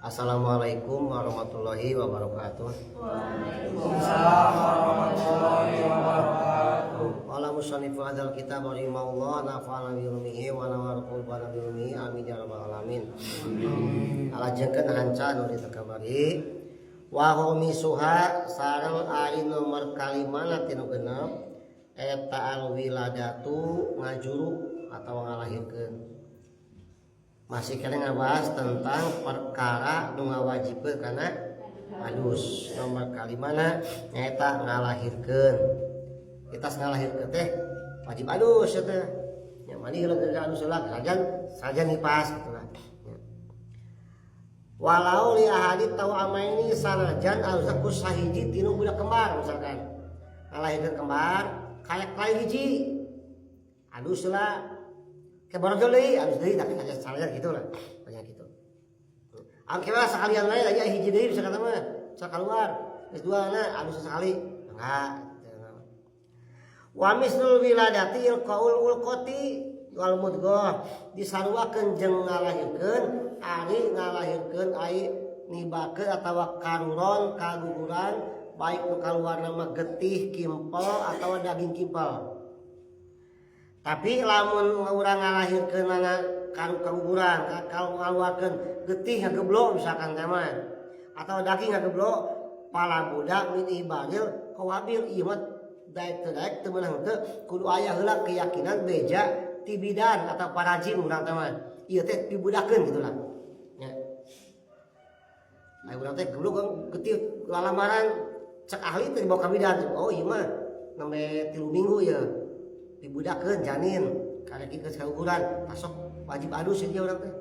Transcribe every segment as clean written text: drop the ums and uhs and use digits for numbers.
Assalamualaikum warahmatullahi wabarakatuh. Waalaikumsalam warahmatullahi wabarakatuh. Qala musannif hadzal kitab rahimahullah, nafa'ana bi ulumihi wa nawwara qulubana bi ulumihi, amin ya rabbal alamin. Alajengkeun hanca nu ditekabari wa khamisuha, sareng ari nomor kalimana tinu genep eta al wiladatu, ngajuru atau ngalahirkeun. Masih kena ngabahas tentang perkara nu ngawajibkeun kana adus. Nomor kalimana nyaeta ngalahirkeun. Kita ngalahirkeun teh wajib adus ya teh nya, mandi heula ke adus heula, sajan sajan nipas gitu lah ya. Walau li ahadi tauamaini, sanajan adusna ku sahiji tinu budak kembar. Misalkan ngalahirkeun kembar, kayak lain hiji adus heula, ke borojol deui adus deui, tak saja saja gitu lah, banyak gitu. Angke mah sekalian lain aja, hiji deui bisa kata mah bisa keluar geus dua na adus sekali enggak. Wa mislul wiladati ilqaul ulqati wal mudghah, disaruakeun jeung ngalahirkeun ari ngalahirkeun ai nibakeun atawa karuron kaguguran, baik nu kaluarna mah getih kimpel atawa daging kimpel. Tapi lamun urang ngalahirkeun mana karu kaguguran, kalau ngaluarkeun getih ngageblok misalkan teh mah atau daging ngageblok, fala budda min ihbaril khawabil. Ieu mah daek teu daek, teu meunang teu, kudu aya heula keyakinan beja ti bidan atau parajin urang teh mah ieu teh pibudakeun gitu lah nya. Aya urang teh geblok kan getih lalamaran, cek ahli teh dibawa ka bidan, "Oh, ieu mah nembe 3 minggu ya dibudakeun janin, karek geus kauguran, tasok wajib adus ieu urang teh."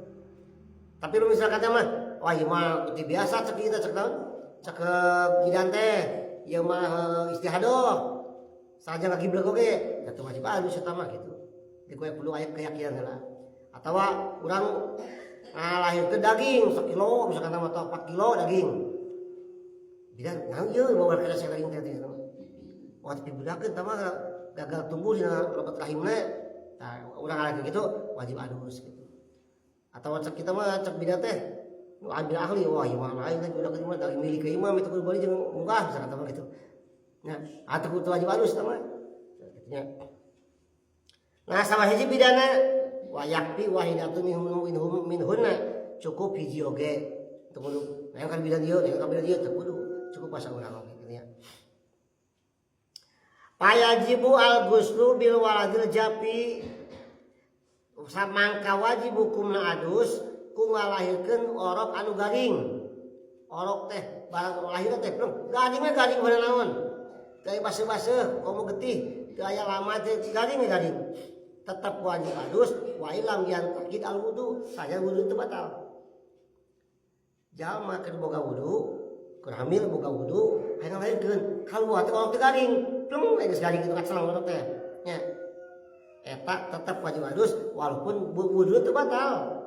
Tapi lu misalkan teh mah, "Wah, ieu mah getih biasa," cek kita, cek naon, cek bidan teh, "Ieu mah istihadoh saja ngagiblek oge ya teu wajib adus eta mah," gitu. Di kuwe perlu aya keyakinan heula. Atawa urang ngalahirkeun daging sakilo misalkan atau 4 kilo daging, bidan naon ieu bawa kana daging teh, "Wah, dibudakeun tah mah, gagal tumbuh dina lebet rahimna." Tah, urang ngalahirkeun gitu wajib adus gitu. Atau cek kita mah, cek bidan teh nu ambil ahli, "Wah, ieu mah lain teh budak mah, daging milik ieu mah, itu kudu bali jeung munggah," misalkan mah gitu nya, atau kudu wajib adus tah mah gitu nya. Nah, sama hiji bidana, wa yakfi wahidatun minhum minhunna, cukup hiji oge teu kudu nah kan bidan ieu, kan bidan ieu, teu kudu, cukup asa urang oge gitu nya. Fayajibu al ghuslu bil waladil jafi, samangka wajib hukumna adus ku ngalahirkeun orok anu garing. Orok teh barang lahir teh garing mah garing bener naon teu baseuh-baseuh komo getih teu aya lama teh, garing mah garing tetap wajib adus. Wa ilam yantakid al wudu, saja wudu itu batal. Jalma keur boga wudu, keur hamil boga wudu, hayang ngalahirkeun, kaluar teh orok teh garing pleng, geus garing itu kacelang orok teh nya, eta tetap wajib adus walaupun wudu itu batal.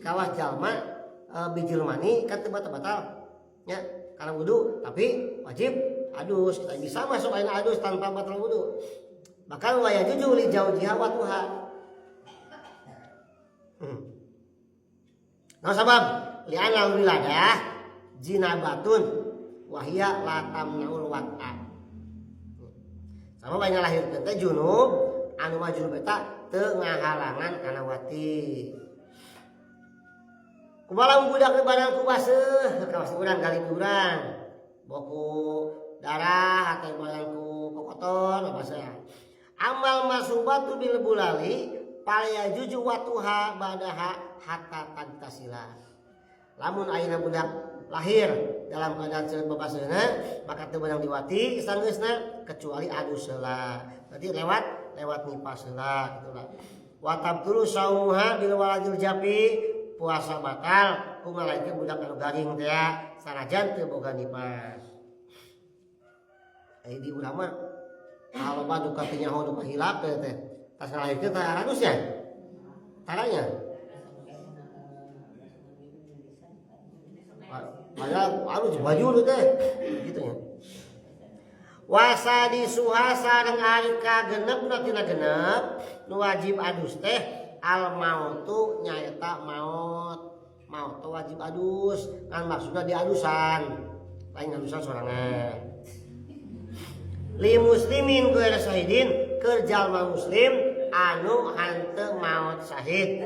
Kawas jalma bijil mani kan teu batal nya karena wudu, tapi wajib adus. Kita bisa masuk ayeuna adus tanpa batal wudu. Bahkan wa yajuzu li zaujiha watuha. Nah, sabab li'anal wiladah jinabatun wahia la tamnaul wat'a. Sama banyak lahir teh junub, anu mah junub eta teu ngahalangan kana wati. Kumaha budak barang ku baseuh, kawas urang gali urang. Boku darah atau barang ku kotor baseuh. Amal masubatu bil bulali fala yajuzu watuha badaha hatta tagtasila. Lamun ayeuna budak lahir dalam keadaan seueur babaseuna, maka teu meunang diwati sanggeusna kecuali adus heula. Berarti lewat lewat nipas heula gitu lah. Wa tabtulu saumuha bil waladil jafi, puasa batal ku ngalaikeun budak anu garing teh sanajan teu boga nipas. Eh, di ulama kalau mah duka teu nyaho, duka hilap teh teh. Tas ngalahirkeun teh adus ya? Caranya? Padahal alus baju lu teh gitu ya. Wasa disuha sareng ari kagenep na tina genep nu wajib adus teh al mautu, nyaeta maut. Maot teh wajib adus, kan maksudna diadusan. Lain adusan sorangan. Li muslimin ghaira syahidin keur jalma muslim anu hanteu maot syahid.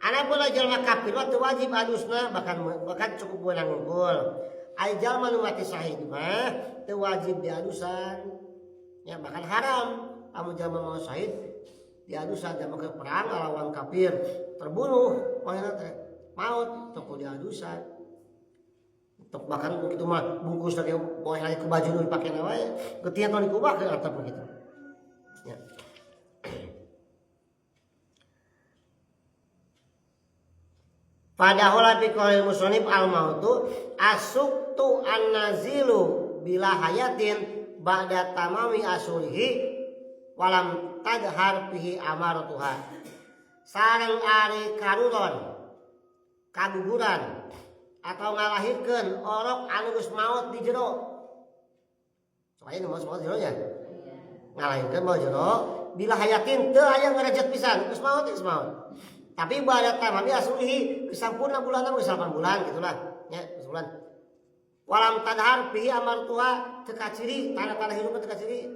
Anapun jalma kafir mah teu wajib adusna, bahkan cukup beunang unggul. Ari jalma nu mati syahid mah teu wajib diadusan. Ya bahkan haram lamun jalma maot syahid diadusan, jalma ke perang lawan kafir terbunuh manehna teh maot teu kudu diadusan. Tok bahkan begitu mah bungkus lagi boleh lagi ke baju nu dipake na wae getih tong dikubahkeun atau begitu. Ya. Padahal fi qaulil musannif al mautu asuktu an-nazilu bila hayatin ba'da tamami asulihi walam tadhar fihi amaratuha. Sareng ari karuron kaguguran atau ngalahirkeun orok anu geus maot di jero. Soalnya nu maot jero nya. Ngalahirkeun maot jero bila hayatin teu aya ngarejet pisan geus maot geus maot. Tapi ba'da tamami asulihi geus sampurna bulanna geus 8 bulan gitulah nya geus bulan. Walam tadhar fihi amartuha teu kaciri tanda-tanda hirupna teu kaciri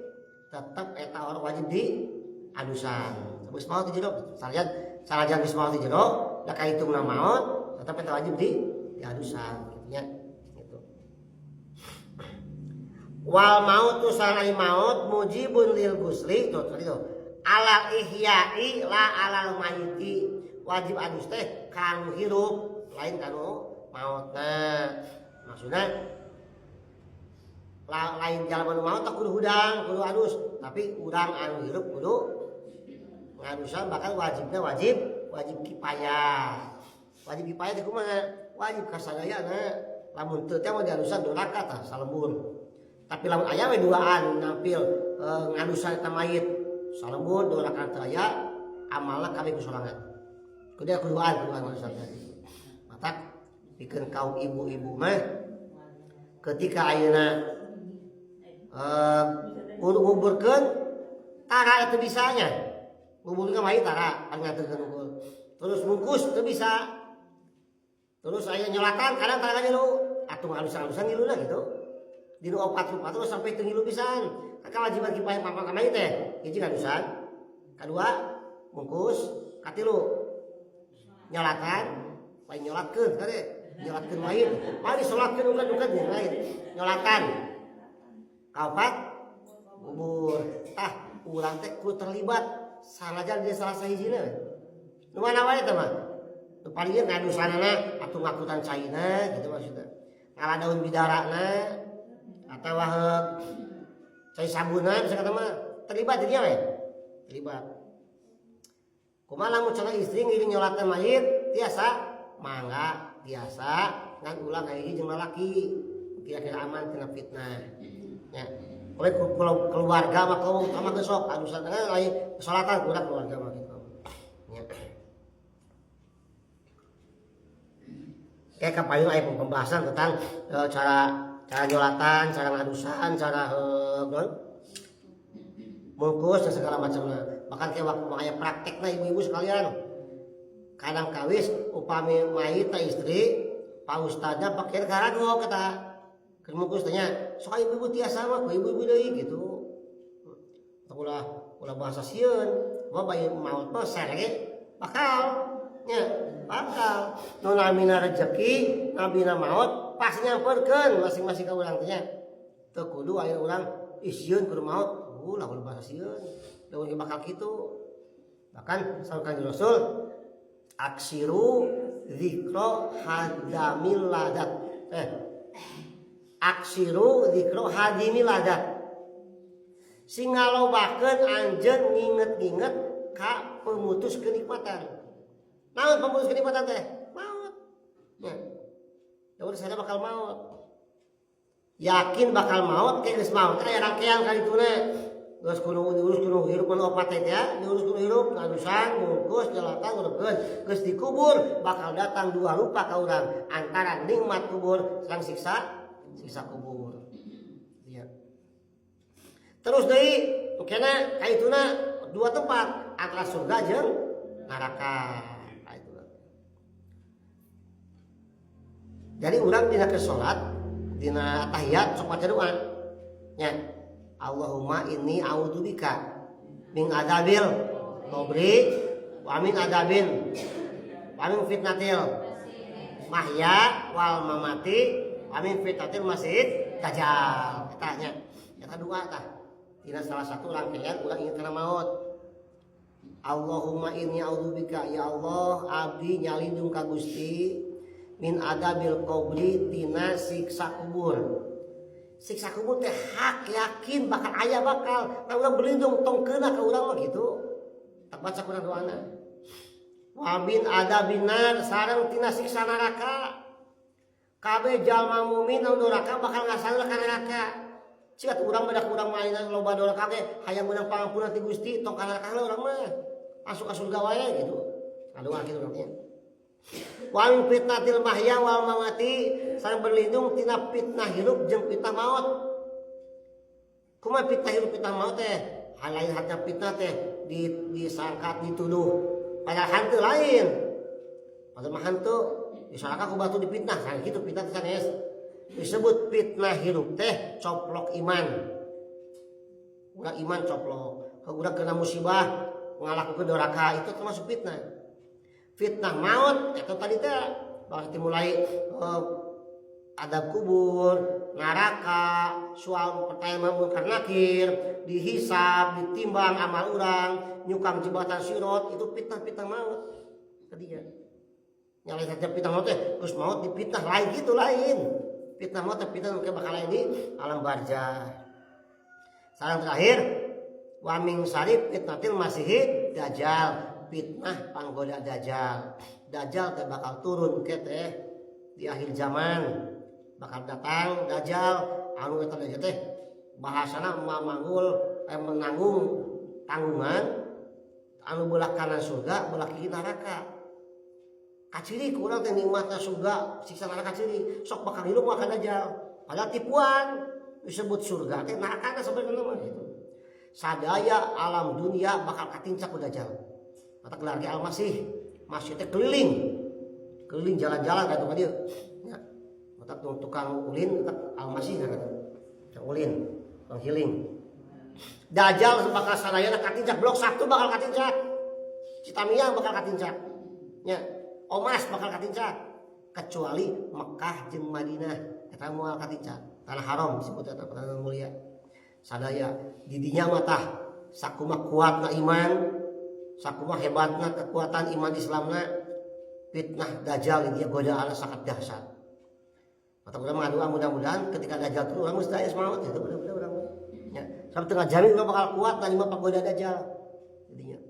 tetep eta orok wajib di adusan. Geus maot di jero sanajan geus maot di jero da kahitungna maot tetep eta wajib di adusan gitu nya gitu. Wal mautu sanai maut mujibun lil gusli tuh tadi tuh alal ihya'i la alal mayiti. Wajib adus teh kanu hirup lain kanu mautna. Maksudna lain jalma nu maot teh kudu hudang kudu adus, tapi urang anu hirup kudu ngadusan, bahkan wajibna wajib kifayah. Wajib kifayah teh kumaha? Wajib kasadayana. Lamun teu teh mah diadusan dua rakaat tah salembur. Tapi lamun aya we duaan nampil ngadusan eta mayit salembur dua rakaat teh aya amalna kabeh ku sorangan. Kudu kuduaan kuduaan ngadusan teh. Matak pikeun kaum ibu-ibu mah ketika ayeuna nguburkeun tara itu bisanya. Nguburkeun mayit tara kan ngaturkeun ngukur. Terus bungkus teu bisa. Terus aya nyolatan kadang tara ngilu atuh ngalusan-alusan ngiluna gitu. Di nu opat rupa terus sampai teu ngilu pisan. Kan kewajiban kifayah papa ka mayit teh hiji ngalusan, kadua bungkus, katilu nyolatan, lain nyolatkeun kade nyolatkeun mayit. Mari salatkeun ukan-ukan jeung lain nyolatan. Kaopat kubur. Tah urang teh kudu terlibat sanajan di salah sahijina. Nu mana wae teh mah? Nu paling ge ngadusanana atuh ngakutan caina gitu maksudna. Ngala daun bidarana atawa heuk cai sabunna bisa kata mah terlibat di dia we. Terlibat. Kumaha lamun cenah istri ngiring nyolatna mayit tiasa mangga tiasa ngan ulah ngahiji jeung lalaki kira-kira aman tina fitnah. Ya. Oleh keluarga mah kaum utama geus sok adusan teh lain salatan kurang keluarga mah gitu. Ya. Kayak kapayun aya pembahasan tentang cara nyolatan, cara ngadusan, cara bungkus dan segala macamnya. Bahkan kayak waktu aya praktekna ibu-ibu sekalian. Kadang kawis upami mayit teh istri, Pak Ustadznya pakai karago kata. Keur mungkus tanya, sok ibu-ibu tiasa mah ku ibu-ibu deui gitu. Ulah bahasa sieun, mah bayi maot mah sare bakal nya bakal nu namina rezeki, nabina maot pas nyamperkeun masing-masing ka urang teh nya. Teu kudu aya urang ih sieun kudu maot, ulah ulah bahasa sieun. Da urang bakal kitu. Bahkan saur Kanjeng Rasul aksiru zikra hadamil ladat. Aksiru zikra hadimil ladat. Sing ngalobakeun anjeun nginget-nginget ka pemutus kenikmatan. Naon pemutus kenikmatan teh? Maut. Ya. Da urang sadaya bakal maut. Yakin bakal maut kayak geus maut aya rangkaian ka dituna. Geus kudu diurus kudu hirup kudu opat teh ya, diurus kudu hirup, ngadusan, ngungkus, nyolatan, ngurupkeun. Geus dikubur bakal datang dua rupa ka urang, antara nikmat kubur sareng siksa kubur. Ya. Terus deui kena ka ituna dua tempat, antara surga jeung neraka. Ka ituna. Jadi urang dina ke salat, dina tahiyat sok maca doa nya, "Allahumma inni a'udzubika min adzabil qabri wa min adzabin wa min fitnatil mahya wal mamati wa min fitnatil masihid dajjal." Eta nya, eta doa tah tina salah satu rangkaian urang inget kana maut. "Allahumma inni a'udzubika," ya Allah, abdi nyalindung ka Gusti, "min adzabil qabri," tina siksa kubur. Siksa kubur teh hak yakin bakal aya, bakal. Nah, urang berlindung tong keuna ka urang mah gitu. Tak baca kurang doana. "Wa min adzabin nar," sareng tina siksa neraka. Kabeh jalma mukmin anu neraka bakal ngasana ka neraka. Cik urang mah da urang mah ayeuna loba doraka ge hayang meunang pangampunan ti Gusti, tong ka neraka heula urang mah. Masuk ka surga wae gitu. Aduh, kitu urangnya. "Wa min fitnatil mahya wal mamati," sareng berlindung tina fitnah hirup jeung fitnah maut. Kumaha fitnah hirup, fitnah maut teh? Hal lain hatnya fitnah teh di disangka, dituduh. Padahal hantu lain. Padahal mah hantu disangka ku batu, dipitnah, sanes kitu fitnah teh, sanes. Disebut fitnah hirup teh coplok iman. Urang iman coplok. Kalau urang kena musibah ngalakukeun doraka, itu termasuk fitnah. Fitnah maut itu tadi teh berarti mulai adab kubur, neraka, soal pertanyaan munkar nakir, dihisab, ditimbang amal urang, nyukang jembatan sirot, itu fitnah-fitnah maut. Tadinya. Nyalain saja fitnah maut teh, terus maut dipitnah lain gitu, lain. Fitnah maut teh fitnah mungkin bakal lain di alam barzah. Salam terakhir, "wa min syarri fitnatil masihid dajjal," fitnah panggoda dajjal. Dajjal teh bakal turun ke teh di akhir zaman, bakal datang dajjal. Anu eta dajjal teh bahasana mamanggul menanggung tanggungan anu belah kanan surga, belah kiri neraka. Kaciri ku urang teh nikmatna surga, siksa neraka kaciri. Sok bakal hidup makan dajjal, padahal tipuan. Disebut surga teh neraka sebenarnya mah gitu. Sadaya alam dunia bakal katincak ku dajjal. Kata gelar ge Al-Masih, masih teh keliling keliling, jalan-jalan kata dia ya. Mata tukang ulin tetap Al-Masih kan, tukang ulin, tukang healing. Dajjal bakal sadayana katincak, Blok 1 bakal katincak, Citamiang bakal katincak ya, Omas bakal katincak, kecuali Mekah jeung Madinah eta moal katincak. Tanah haram disebut eta, tanah mulia. Sadaya didinya mah tah sakumaha kuatna iman, sakumaha hebatna kekuatan iman Islamna, fitnah dajjal dia godaan sangat dahsyat. Atau urang mengadoa mudah-mudahan ketika dajjal turun urang mesti aya semangat itu, mudah-mudahan urang ya. Sampai tengah jamin urang bakal kuat nerima pagoda dajjal jadinya.